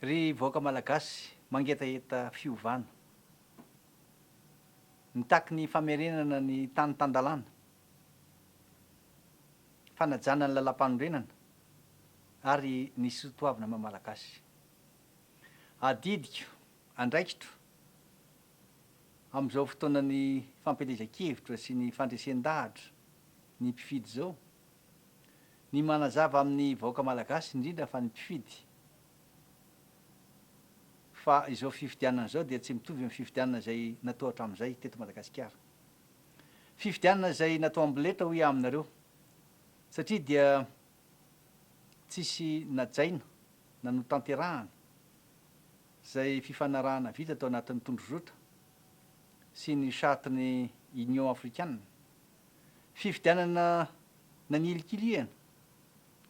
Ry vahoaka Malagasy mangetaheta fiovana, mitaky ny famerenana ny tany tan-dalàna, fanajana ny lalàmpanorenana ary ny soatoavina maha Malagasy. Adidiko, andraikitro amin'izao fotoanan'ny fampielezan-kevitra sy ny fandresen-dahatra ny mpifidy izao, ny manazava amin'ny vahoaka Malagasy, indrindra fa ny mpifidy, fa izao fifidianana izao dia tsy mitovy amin'ny fifidianana izay natao hatramin'izay teto Madagasikara. Fifidianana izay natao amboletra hoy aho aminareo, satria dia tsisy najaina na notanterahana izay fifanarahana vita tao anatin'ny tondrozotra sy ny charte-n'ny Union Africaine. Fifidianana nanilikilihana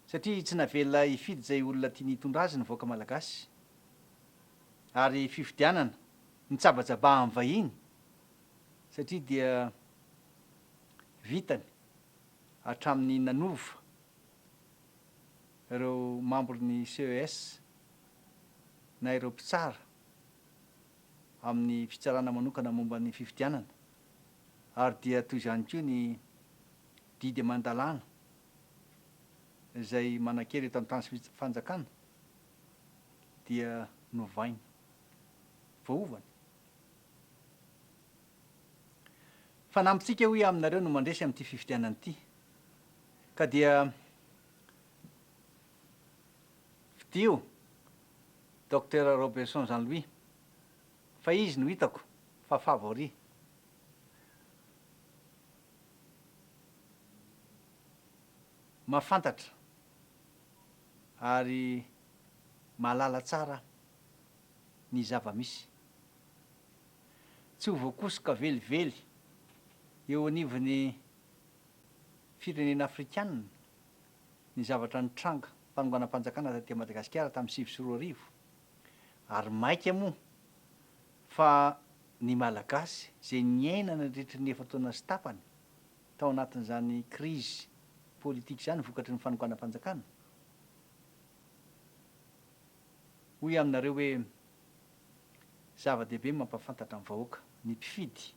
satria tsy navela hifidy izay olona tiany hitondra azy ny vahoaka malagasy ary fifidianana nitsabatsabahan'ny vahiny satria dia vitany hatramin'ny nanova ireo mambron'ny CES na ireo mpitsara amin'ny fitsarana manokana momba ny fifidianana ary dia toy izany koa ny didy aman-dalàna izay manan-kery eto amin'ny tany sy fanjakana dia novaina, voaovany. Fanampintsika hoy aho aminareo no mandresy amin'ity fifidianana ity ka dia fidio Docteur Robertson Jean Louis fa izy no hitako fa favori. Mahafantatra ary mahalala tsara ny zava-misy. Tsy ho voakosoka velively eo anivon'ny firenena afrikanina ny zavatra nitranga fanonganam-panjakana taty Madagasikara tamin'ny 2009 ary maika moa fa ny Malagasy izay niaina nandritry ny efa-taona sy tapany tao anatin'izany krizy politika izany vokatry ny fanonganam-panjakana. Hoy aho aminareo hoe zava-dehibe ny mampahafantatra ny vahoaka, ny mpifidy,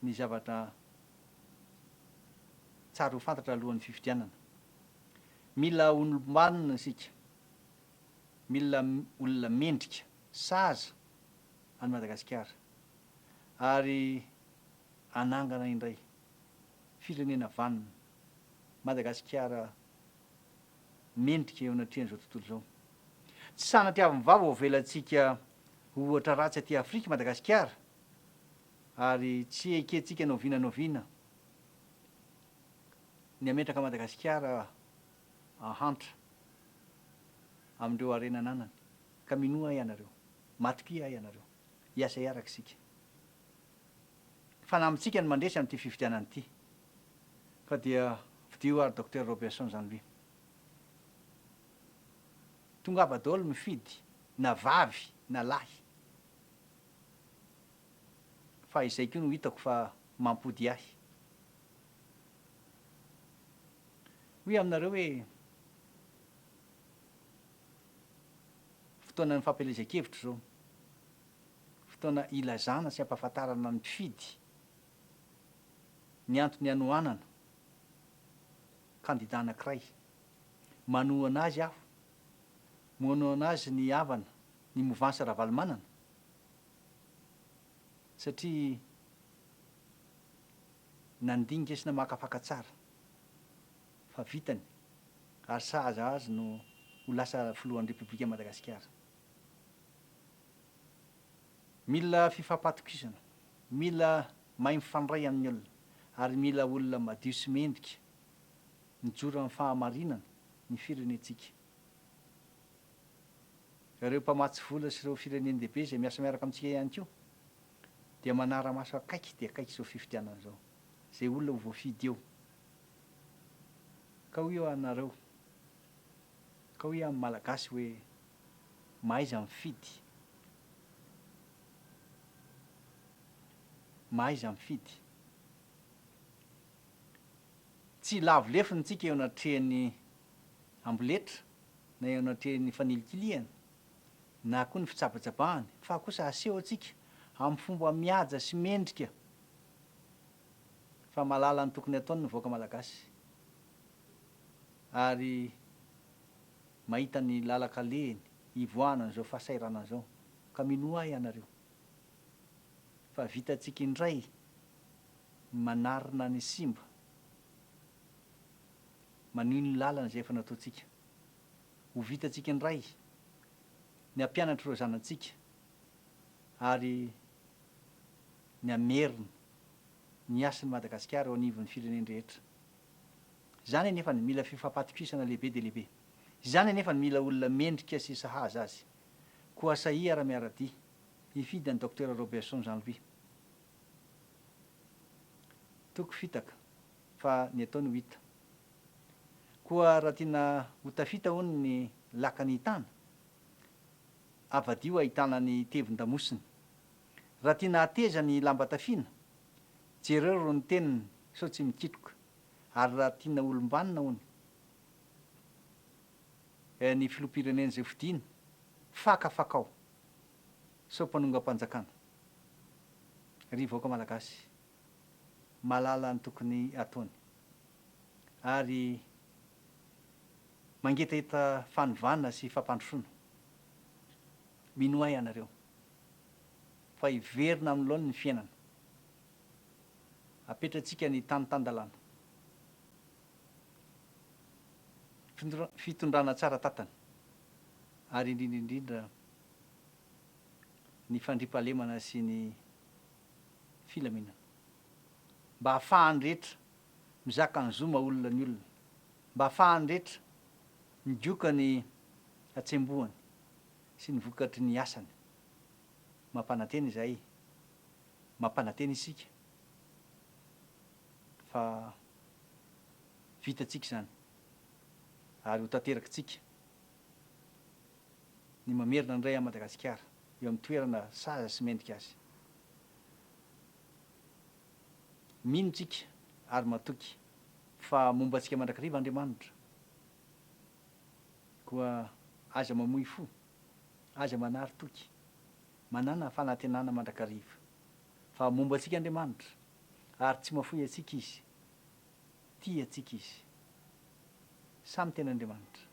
ny zavatra tsara ho fantatra alohan'ny fifidianana. Mila olom-banona isika, mila olona mendrika, sahaza an'i Madagasikara ary hanangana indray firenena vanona, Madagasikara mendrika eo anatrehan'izao tontolo izao. Tsy sanatriavin'ny vava ho avelantsika ho ohatra ratsy aty Afrika Madagasikara ary tsy ekentsika na oviana na oviana ny hametraka Madagasikara hahantra amin'ireo harena ananany. Ka minoa ahy ianareo, matokia ahy ianareo, hiasa hiaraka isika. Fanampintsika ny mandresy amin'ity fifidianana ity. Fa dia fidio ary Docteur Robertson Jean Louis. Tongava daholo mifidy na vavy na lahy. Fa izay koa no hitako fa mampody ahy. Hoy aminareo hoe fotoanan'ny fampielezan-kevitra izao. Fotoana ilazana sy ampahafantarana ny mpifidy ny antony hanohanana kandida anankiray. Manohana azy aho. Manohana azy ny havana, ny movansa Ravalomanana satria nandinika sy namakafaka tsara fa vitany ary sahaza azy no ho lasa filohan'ny Repoblikan'i Madagasikara. Mila fifampatokisana, mila mahay mifandray amin'ny olona ary mila olona madio sy mendrika mijoro amin'ny fahamarinana ny firenentsika. Ireo mpamatsy vola sy ireo firenen-dehibe izay miasa miaraka amintsika ihany koa dia manara-maso akaiky dia akaiky izao fifidianana izao, izay olona ho voafidy eo. Ka hoy aho anareo, ka hoy aho amin'ny Malagasy hoe mahaiza mifidy, mahaiza mifidy. Tsy lavo lefona isika eo anatrehan'ny amboletra. na eo anatrehan'ny fanilikilihana, na koa ny fitsabatsabahany, fa kosa aseho antsika amin'ny fomba mihaja sy mendrika fa mahalala ny tokony hataony ny vahoaka malagasy ary mahita ny lalan-kalehiny hivoahana an'izao fahasahiranana izao, ka minoa ahy ianareo fa vitantsika indray ny manarina ny simba, manohy ny lalana izay efa nataontsika. Ho vitantsika indray ny hampianatra ireo zanatsika ary ny hamerina ny hasin'i Madagasikara eo anivon'ny firenen-drehetra. Izany anefa no mila fifampatokisana lehibe dia lehibe. Izany anefa no mila olona mendrika sy sahaza azy. Koa sahia ra-miara-dia hifidy an'i Docteur Robertson Jean Louis. Toky fitaka fa ny atao no hita. Koa raha tiana ho tafita hono ny lakana hitana, avadio ahitana ny tevin-damosiny. Raha tiana hateza ny lamba tafiana, jereo ireo ny teniny sao tsy mikitroka. Ary raha tiana olom-banona hono ny filoham-pirenena izay hofidiana, fakafakao sao mpanongam-panjakana. Ry vahoaka malagasy, mahalala ny tokony hataony ary mangetaheta fanovana sy fampandrosoana. Minoa ahy ianareo fa hiverina amin'ny laoniny ny fiainana. Apetratsika ny tany tan-dalàna. Fitondrana tsara tantana ary indrindra indrindra ny fandriampahalemana sy ny filaminana. Mba ahafahan'ny rehetra mizaka ny zo maha olona ny olona. Mba ahafahan'ny rehetra migoka ny hatsembohany sy ny vokatry ny asany. Mampanantena izahay, mampanantena isika fa vitantsika izany ary ho tanterakitsika ny mamerina indray an'i Madagasikara eo amin'ny toerana sahaza sy mendrika azy. Mino tsika ary matoky fa momba antsika mandrakariva Andriamanitra. Koa aza mamoy fo, aza manary toky, manàna fanantenana mandrakariva fa momba antsika Andriamanitra ary tsy mafoy antsika Izy, tia antsika Izy. Samy tena Andriamanitra.